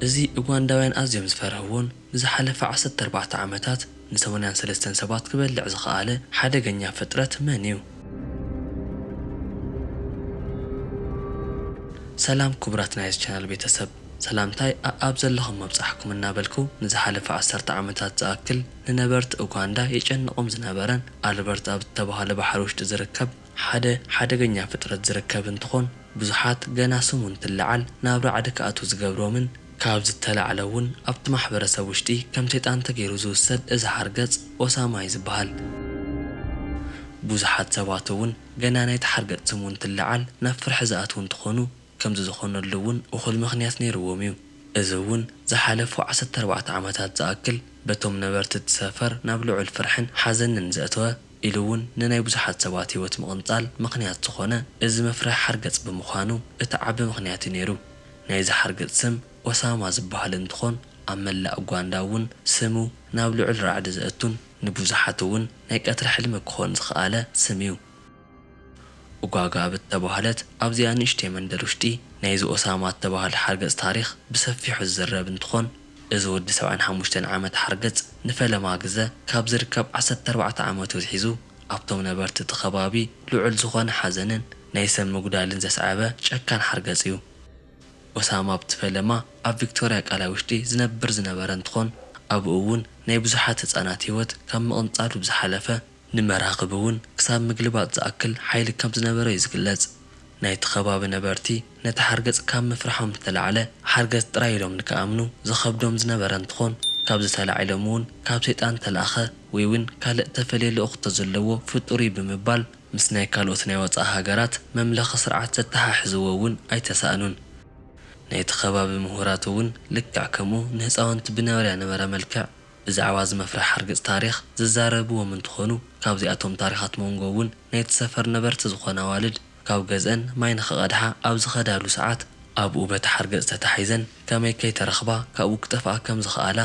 እዚ ኡጋንዳውያን ኣዝዮም ዝፈርህዎን ንዝሓለፈ ዓሰርተ ኣርባዕተ ዓመታት ን83 ሰባት ክበልዕ ዝኸኣለ ሓደገኛ ፍጥረት መን እዩ? ሰላም ክቡራት ናይዚ ቻናል ቤተሰብ፣ ሰላምታይ ኣኣብ ዘለኹም መብጻሕኩም እናበልኩ፣ ንዝሓለፈ ዓሰርተ ዓመታት ዝኣክል ንነበርቲ ኡጋንዳ የጨንቖም ዝነበረን ኣልበርት ኣብ ዝተባህለ ባሕሪ ውሽጢ ዝርከብ ሓደ ሓደገኛ ፍጥረት ዝርከብ እንትኾን፣ ብዙሓት ገና ስሙ እንትለዓል ናብ ራዕዲ ክኣትዉ ዝገብሮምን ካብ ዝተላዕለ እውን ኣብቲ ማሕበረሰብ ውሽጢ ከም ሰይጣን ተገይሩ ዝውሰድ እዚ ሓርገጽ ኦሳማ እዩ ዝበሃል። ብዙሓት ሰባት እውን ገና ናይቲ ሓርገጽ ስሙ እንትለዓል ናብ ፍርሒ ዝኣትዉ እንትኾኑ፣ ከምዚ ዝኾነሉ እውን እኹል ምኽንያት ነይርዎም እዩ። እዚ እውን ዝሓለፉ ዓሰርተ ኣርባዕተ ዓመታት ዝኣክል በቶም ነበርቲ እቲ ሰፈር ናብ ልዑል ፍርሕን ሓዘንን ዘእተወ፣ ኢሉ እውን ንናይ ብዙሓት ሰባት ህይወት ምቕንጻል ምኽንያት ዝኾነ እዚ መፍርሒ ሓርገጽ ብምዃኑ እቲ ዓቢ ምኽንያት እዩ ነይሩ። ናይዚ ሓርገጽ ስም ኦሳማ ዝበሃል እንትኾን፣ ኣብ መላእ ኡጋንዳ እውን ስሙ ናብ ልዑል ራዕዲ ዘእቱን ንብዙሓት እውን ናይ ቀትሪ ሕልሚ ክኾን ዝኸኣለ ስም እዩ። ኡጋጋ ኣብ እተባህለት ኣብዚኣ ንእሽተይ መንደር ውሽጢ ናይዚ ኦሳማ እተባህለ ሓርገጽ ታሪኽ ብሰፊሑ ዝዝረብ እንትኾን፣ እዚ ወዲ ሰብዓን ሓሙሽተን ዓመት ሓርገጽ ንፈለማ ግዘ ካብ ዝርከብ ዓሰርተ ኣርባዕተ ዓመቱ ኣትሒዙ ኣብቶም ነበርቲ እቲ ከባቢ ልዑል ዝኾነ ሓዘንን ናይ ሰብ ምጉዳልን ዘስዓበ ጨካን ሓርገጽ እዩ። ኦሳማ ኣብቲ ፈለማ ኣብ ቪክቶርያ ቃላይ ውሽጢ ዝነብር ዝነበረ እንትኾን፣ ኣብኡ እውን ናይ ብዙሓት ህጻናት ህይወት ካብ ምቕንጻሉ ብዝሓለፈ ንመራኽብ እውን ክሳብ ምግልባጥ ዝኣክል ሓይሊ ከም ዝነበሮ እዩ ዝግለጽ። ናይቲ ከባቢ ነበርቲ ነቲ ሓርገጽ ካብ ምፍርሖም ዝተላዕለ ሓርገጽ ጥራይ ኢሎም ንክኣምኑ ዝኸብዶም ዝነበረ እንትኾን፣ ካብዚ ተላዒሎም እውን ካብ ሰይጣን ተላእኸ ወይ እውን ካልእ ተፈልየ ልእኹቶ ዘለዎ ፍጡር እዩ ብምባል ምስ ናይ ካልኦት ናይ ወጻኢ ሃገራት መምለኺ ስርዓት ዘተሓሕዝዎ እውን ኣይተሳእኑን። ናይቲ ከባቢ ምሁራት እውን ልክዕ ከምኡ ንህፃውንቲ ብነበርያ ነበረ መልክዕ ብዛዕባ እዚ መፍርሒ ሓርገፅ ታሪኽ ዝዛረብዎም እንትኾኑ፣ ካብዚኣቶም ታሪኻት መንጎ እውን ናይቲ ሰፈር ነበርቲ ዝኾና ኣዋልድ ካብ ገዝአን ማይ ንኽቐድሓ ኣብ ዝኸዳሉ ሰዓት ኣብኡ በቲ ሓርገፅ ተታሒዘን ከመይ ከይተረኽባ ካብኡ ክጠፍኣ ከም ዝኸኣላ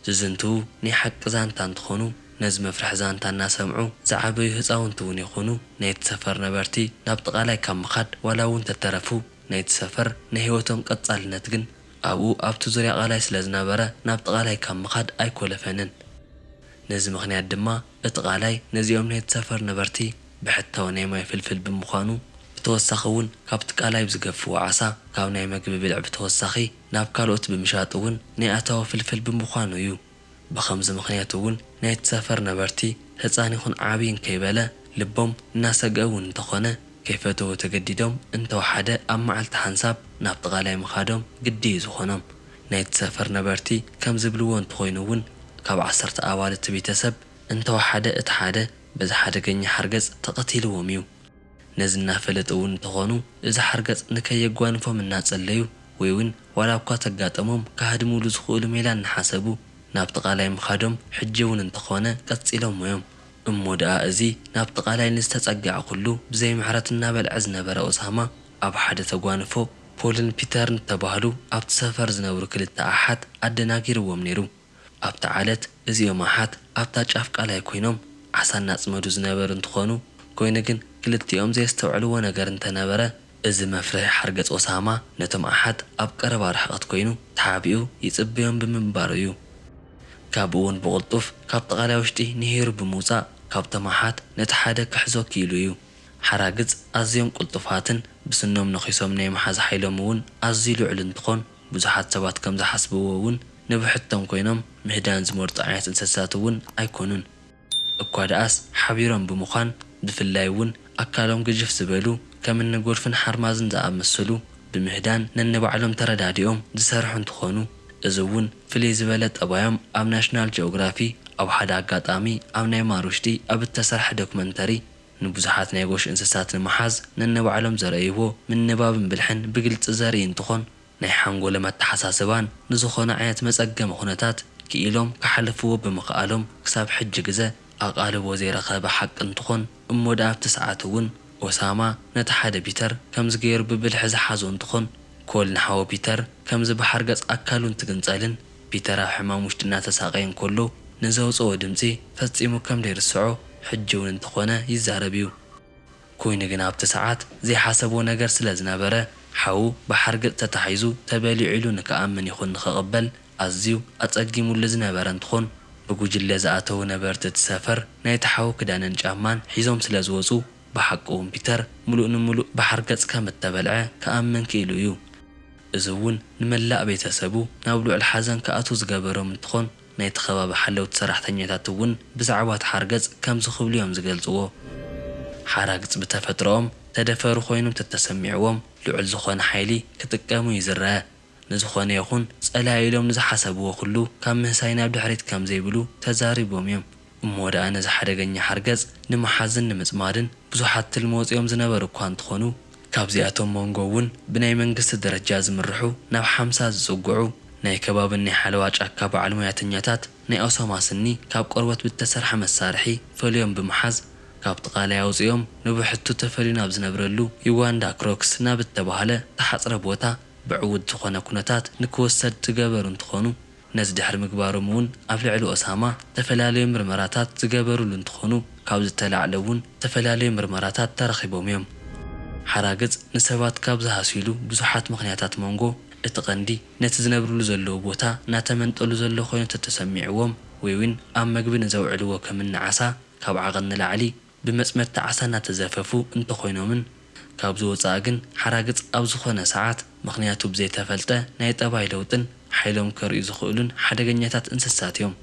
ዝዝንትዉ ናይ ሓቂ ዛንታ እንትኾኑ፣ ነዚ መፍርሒ ዛንታ እናሰምዑ ዝዓበዩ ህፃውንቲ እውን ይኹኑ ናይቲ ሰፈር ነበርቲ ናብ ጥቓላይ ካብ ምኻድ ዋላ እውን ተተረፉ ናይቲ ሰፈር ናይ ህይወቶም ቀጻልነት ግን ኣብኡ ኣብቲ ዙርያ ቃላይ ስለ ዝነበረ ናብ ጥቓላይ ካብ ምኻድ ኣይኮለፈንን። ነዚ ምኽንያት ድማ እቲ ቃላይ ነዚኦም ናይቲ ሰፈር ነበርቲ ብሕታዊ ናይ ማይ ፍልፍል ብምዃኑ፣ ብተወሳኺ እውን ካብቲ ቃላይ ብዝገፍዎ ዓሳ ካብ ናይ መግቢ ብልዒ ብተወሳኺ ናብ ካልኦት ብምሻጥ እውን ናይ ኣታዊ ፍልፍል ብምዃኑ እዩ። ብኸምዚ ምኽንያት እውን ናይቲ ሰፈር ነበርቲ ህፃን ይኹን ዓብዪ እንከይበለ ልቦም እናሰግአ እውን እንተኾነ ከይፈተዉ ተገዲዶም እንተወሓደ ኣብ መዓልቲ ሓንሳብ ናብ ጥቓላይ ምኻዶም ግዲ እዩ ዝኾኖም። ናይቲ ሰፈር ነበርቲ ከም ዝብልዎ እንተኾይኑ እውን ካብ ዓሰርተ ኣባል እቲ ቤተሰብ እንተወሓደ እቲ ሓደ በዚ ሓደገኛ ሓርገፅ ተቐቲልዎም እዩ። ነዚ እናፈለጡ እውን እንተኾኑ፣ እዚ ሓርገጽ ንከየጓንፎም እናጸለዩ ወይ እውን ዋላ እኳ ተጋጠሞም ክሃድሙሉ ዝኽእሉ ሜላ እናሓሰቡ ናብቲ ቃላይ ምኻዶም ሕጂ እውን እንተኾነ ቀጺሎሞ እዮም። እሞ ደኣ እዚ ናብቲ ቃላይ ንዝተጸግዐ ኩሉ ብዘይ ምሕረት እናበልዐ ዝነበረ ኦሳማ ኣብ ሓደ ተጓንፎ ፖልን ፒተርን እተባህሉ ኣብቲ ሰፈር ዝነብሩ ክልተ ኣሓት ኣደናጊርዎም ነይሩ። ኣብቲ ዓለት እዚኦም ኣሓት ኣብታ ጫፍ ቃላይ ኮይኖም ዓሳ እናጽመዱ ዝነበሩ እንትኾኑ፣ ኮይኑ ግን ክልቲኦም ዘየስተውዕልዎ ነገር እንተነበረ፣ እዚ መፍርሒ ሓርገጽ ኦሳማ ነቶም ኣሓት ኣብ ቀረባ ርሕቐት ኮይኑ ተሓቢኡ ይጽበዮም ብምንባሩ እዩ። ካብኡ እውን ብቕልጡፍ ካብ ጥቓላይ ውሽጢ ንሂሩ ብምውጻእ ካብቶም ኣሓት ነቲ ሓደ ክሕዞ ክኢሉ እዩ። ሓራግጽ ኣዝዮም ቅልጡፋትን ብስኖም ነኺሶም ናይ ምሓዝ ሓይሎም እውን ኣዝዩ ልዑል እንትኾን፣ ብዙሓት ሰባት ከም ዝሓስብዎ እውን ንብሕቶም ኮይኖም ምህዳን ዝመርጹ ዓይነት እንስሳት እውን ኣይኮኑን። እኳ ደኣስ ሓቢሮም ብምዃን፣ ብፍላይ እውን ኣካሎም ግጅፍ ዝበሉ ከም እኒ ጎልፍን ሓርማዝን ዝኣመሰሉ ብምህዳን ነንባዕሎም ተረዳዲኦም ዝሰርሑ እንትኾኑ፣ እዚ እውን ፍልይ ዝበለ ጠባዮም ኣብ ናሽናል ጂኦግራፊ ኣብ ሓደ ኣጋጣሚ ኣብ ናይ ማር ውሽጢ ኣብ እተሰርሐ ዶክመንተሪ ንብዙሓት ናይ ጎሽ እንስሳት ንምሓዝ ነንባዕሎም ዘርእይዎ ምንባብን ብልሕን ብግልጺ ዘርኢ እንትኾን፣ ናይ ሓንጎሎም ኣተሓሳስባን ንዝኾነ ዓይነት መጸገሚ ኩነታት ክኢሎም ክሓልፍዎ ብምኽኣሎም ክሳብ ሕጂ ግዘ ኣቓልቦ ዘይረኸበ ሓቂ እንትኾን፣ እሞ ደኣ ኣብቲ ሰዓት እውን ኦሳማ ነቲ ሓደ ፒተር ከምዚ ገይሩ ብብልሒ ዝሓዞ እንትኾን፣ ኮል ንሓው ፒተር ከምዚ ብሓርገጽ ኣካሉ እንትግንጸልን ፒተር ኣብ ሕማም ውሽጢ እናተሳቐየ እንከሎ ንዘውጽኦ ድምጺ ፈጺሙ ከም ዘይርስዖ ሕጂ እውን እንተኾነ ይዛረብ እዩ። ኮይኑ ግን ኣብቲ ሰዓት ዘይሓሰቦ ነገር ስለ ዝነበረ ሓዉ ብሓርገጽ ተታሒዙ ተበሊዑ ኢሉ ንክኣምን ይኹን ንኽቕበል ኣዝዩ ኣጸጊሙሉ ዝነበረ እንትኾን፣ ብጉጅለ ዝኣተዉ ነበርቲ እቲ ሰፈር ናይቲ ሓዉ ክዳንን ጫማን ሒዞም ስለ ዝወጹ፣ ብሓቂ እውን ፒተር ምሉእ ንምሉእ ብሓርገጽ ከም እተበልዐ ክኣምን ክኢሉ እዩ። እዚ እውን ንመላእ ቤተሰቡ ናብ ልዑል ሓዘን ክኣትዉ ዝገበሮም እንትኾን፣ ናይቲ ከባቢ ሓለውቲ ሰራሕተኛታት እውን ብዛዕባ እቲ ሓርገጽ ከምዚ ክብሉ እዮም ዝገልጽዎ። ሓራግጽ ብተፈጥሮኦም ተደፈሩ ኮይኖም ተተሰሚዕዎም ልዑል ዝኾነ ሓይሊ ክጥቀሙ እዩ ዝረአ። ንዝኾነ ይኹን ጸላኢ ኢሎም ንዝሓሰብዎ ኩሉ ካብ ምህሳይ ናብ ድሕሪት ከም ዘይብሉ ተዛሪቦም እዮም። እሞ ደኣ ነዚ ሓደገኛ ሓርገጽ ንምሓዝን ንምጽማድን ብዙሓት ትልሚ ወጺኦም ዝነበሩ እኳ እንተኾኑ፣ ካብዚኣቶም መንጎ እውን ብናይ መንግስቲ ደረጃ ዝምርሑ ናብ ሓምሳ ዝጽግዑ ናይ ከባብን ናይ ሓለዋ ጫካ በዓል ሞያተኛታት ናይ ኦሳማ ስኒ ካብ ቆርበት ብተሰርሐ መሳርሒ ፈልዮም ብምሓዝ፣ ካብቲ ቃላይ ኣውጺኦም ንብሕቱ ተፈልዩ ናብ ዝነብረሉ ዩጋንዳ ክሮክስ ናብ እተባህለ ተሓጽረ ቦታ ብዕዉት ዝኾነ ኩነታት ንክወሰድ ዝገበሩ እንትኾኑ፣ ነዚ ድሕሪ ምግባሮም እውን ኣብ ልዕሊ ኦሳማ ዝተፈላለዩ ምርመራታት ዝገበሩሉ እንትኾኑ፣ ካብ ዝተላዕለ እውን ዝተፈላለዩ ምርመራታት ተረኺቦም እዮም። ሓራግጽ ንሰባት ካብ ዝሃስዩሉ ብዙሓት ምኽንያታት መንጎ እቲ ቀንዲ ነቲ ዝነብርሉ ዘለዉ ቦታ እናተመንጠሉ ዘሎ ኮይኑ ተተሰሚዕዎም ወይ እውን ኣብ መግቢ ንዘውዕልዎ ከምኒ ዓሳ ካብ ዓቐን ንላዕሊ ብመጽመድቲ ዓሳ እናተዘፈፉ እንተኾይኖምን፣ ካብዚ ወጻኢ ግን ሓራግጽ ኣብ ዝኾነ ሰዓት ምኽንያቱ ብዘይተፈልጠ ናይ ጠባይ ለውጥን ሓይሎም ከርእዩ ዝኽእሉን ሓደገኛታት እንስሳት እዮም።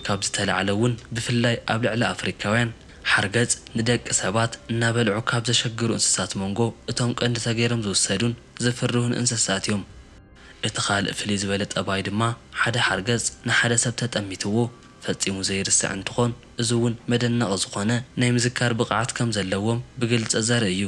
ካብ ዝተላዕለ እውን ብፍላይ ኣብ ልዕሊ ኣፍሪካውያን ሓርገጽ ንደቂ ሰባት እናበልዑ ካብ ዘሸግሩ እንስሳት መንጎ እቶም ቀንዲ ተገይሮም ዝውሰዱን ዝፍርሁን እንስሳት እዮም። እቲ ካልእ ፍልይ ዝበለ ጠባይ ድማ ሓደ ሓርገጽ ንሓደ ሰብ ተጠሚትዎ ፈጺሙ ዘይርስዕ እንትኾን፣ እዚ እውን መደነቒ ዝኾነ ናይ ምዝካር ብቕዓት ከም ዘለዎም ብግልጺ ዘርኢ እዩ።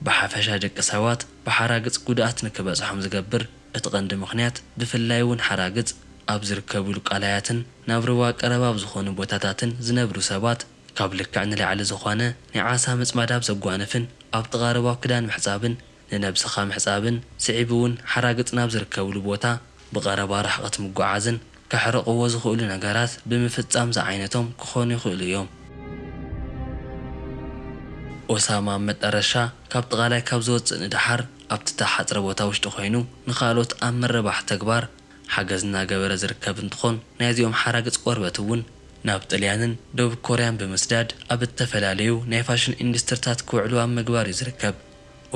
ብሓፈሻ ደቂ ሰባት ብሓራግጽ ጉድኣት ንክበጽሖም ዝገብር እቲ ቀንዲ ምኽንያት ብፍላይ እውን ሓራግጽ ኣብ ዝርከቡሉ ቃላያትን ናብ ርባ ቀረብ ኣብ ዝኾኑ ቦታታትን ዝነብሩ ሰባት ካብ ልክዕ ንላዕሊ ዝኾነ ናይ ዓሳ ምጽማድ ኣብ ዘጓንፍን ኣብ ጥቓ ርባ ክዳን ምሕጻብን ንነብስኻ ምሕጻብን ስዒቡ እውን ሓራግጽ ናብ ዝርከቡሉ ቦታ ብቐረባ ርሕቐት ምጉዓዝን ከሕርቕዎ ዝኽእሉ ነገራት ብምፍጻም ዝዓይነቶም ክኾኑ ይኽእሉ እዮም። ኦሳማ ኣብ መጠረሻ ካብ ጥቓላይ ካብ ዝወጽእ ንደሓር ኣብቲ ተሓጽረ ቦታ ውሽጢ ኮይኑ ንኻልኦት ኣብ ምርባሕ ተግባር ሓገዝ እናገበረ ዝርከብ እንትኾን ናይዚኦም ሓራግጽ ቆርበት እውን ናብ ጥልያንን ደቡብ ኮርያን ብምስዳድ ኣብ እተፈላለዩ ናይ ፋሽን ኢንዱስትሪታት ክውዕሉ ኣብ ምግባር እዩ ዝርከብ።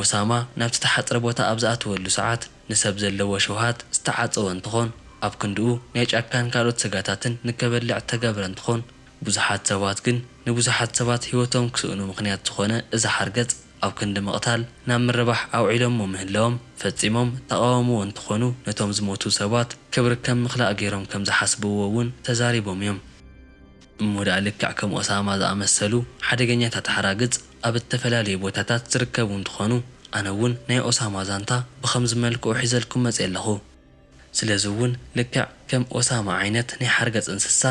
ኦሳማ ናብቲ ተሓጽረ ቦታ ኣብ ዝኣተወሉ ሰዓት ንሰብ ዘለዎ ሽውሃት ዝተዓጸወ እንትኾን ኣብ ክንድኡ ናይ ጫካን ካልኦት ስጋታትን ንከበልዕ እተገብረ እንትኾን ብዙሓት ሰባት ግን ንብዙሓት ሰባት ህይወቶም ክስእኑ ምኽንያት ዝኾነ እዚ ሓርገጽ ኣብ ክንዲ ምቕታል ናብ ምርባሕ ኣውዒሎሞ ምህላዎም ፈጺሞም ተቓወምዎ እንትኾኑ ነቶም ዝሞቱ ሰባት ክብሪ ከም ምኽላእ ገይሮም ከም ዝሓስብዎ እውን ተዛሪቦም እዮም። እሞ ደኣ ልክዕ ከም ኦሳማ ዝኣመሰሉ ሓደገኛታት ሓራግጽ ኣብ እተፈላለዩ ቦታታት ዝርከቡ እንትኾኑ ኣነ እውን ናይ ኦሳማ ዛንታ ብኸምዚ መልክዑ ሒዘልኩም መጽየ ኣለኹ። ስለዚ እውን ልክዕ ከም ኦሳማ ዓይነት ናይ ሓርገጽ እንስሳ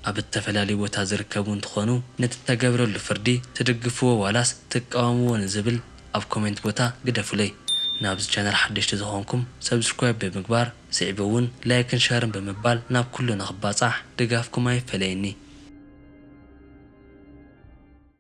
ኣብ እተፈላለዩ ቦታ ዝርከቡ እንትኾኑ ነቲ እተገብረሉ ፍርዲ ትድግፍዎ ዋላስ ትቃወምዎ ንዝብል ኣብ ኮሜንት ቦታ ግደፉለይ። ናብዚ ቻነል ሓደሽቲ ዝኾንኩም ሰብስክራይብ ብምግባር ስዒቡ እውን ላይክን ሸርን ብምባል ናብ ኩሉ ንኽባጻሕ ድጋፍኩም ኣይፈለየኒ።